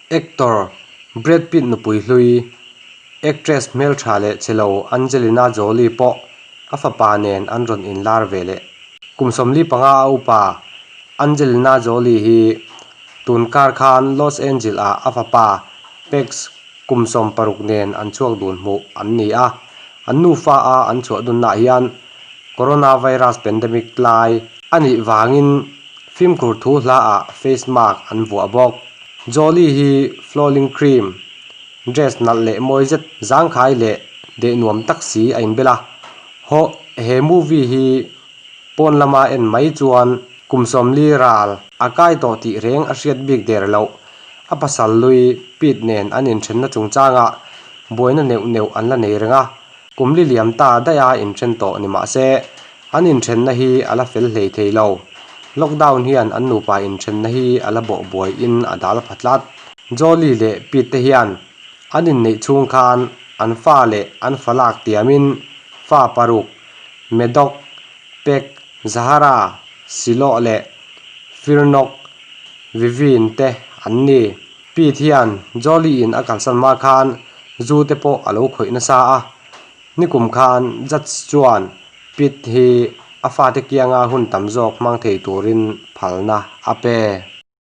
Actor Brad Pitt nupui hlui, actress hmeltha leh chhelo Angelina Jolie pawh a fapa nen an rawn inlar ve leh. Kum 45 a upa Angelina Jolie hi tun kar khan Los Angeles ah a fapa Pax kum 60 nen an chhuak dun hmuh an ni a, an nufa a an chhuah dunnaah hian coronavirus pandemic lai a nih vangin Fimkhur thu hla ah face mask an vuah bawk. Jolie hi flowing cream, dress nalh leh mawi zet zangkhai leh deh nuam tak si a inbel a. Hawh, he movie hi pawn lama en mai chuan kum 40 ral a kai tawh tih reng a hriat bik der loh. A pasal lui Pete nen an inthenna chungchangah buaina neuh neuh an la nei reng a. Kum li liam ta daih a inthen tawh ni mah se, an inthenna hi a la fel hlei thei lo. Lockdown hian an nupa inthenna hi a la bawh buaiin a dal pha tlat. Jolie leh Pete te hian an inneih chhung khan an fa leh an fa lak tiamin fa paruk, Medok, Pek, Zahara, Siloh leh Firnok, Vivien te an ni. Pete hian Jolie in a kalsan hma khan zu te pawh a lo khawih nasa a, nikum khan judge chuan Pete hi a fate kianga hun tam zawk hmang thei turin phalna a pe.